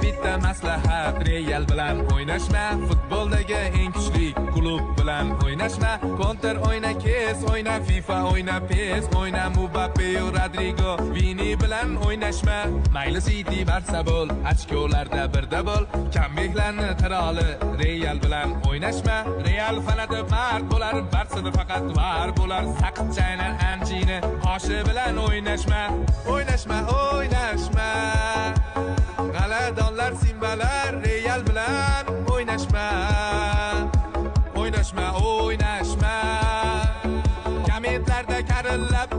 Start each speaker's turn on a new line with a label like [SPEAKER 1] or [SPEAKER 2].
[SPEAKER 1] Bitta maslahat, Real bilan o'ynashma, futboldagi eng kuchli klub bilan o'ynashma. Counter o'yna, kes o'yna, FIFA o'yna, PES o'yna, Mbappe, Rodrigo, Vini bilan o'ynashma. Mayli City, Barsa bo'l, ochkolarda birda bo'l, kambeklarni qiroli Real bilan o'ynashma. Real fanati mard bo'lar, Barsada faqat var bo'lar, saqich chaynar anchini qoshi bilan o'ynashma. O'ynashma, o'ynashma. G'aladonlar, simbalar, Real bilan o'ynashma. O'ynashma, o'ynashma. Kommentlarda karillab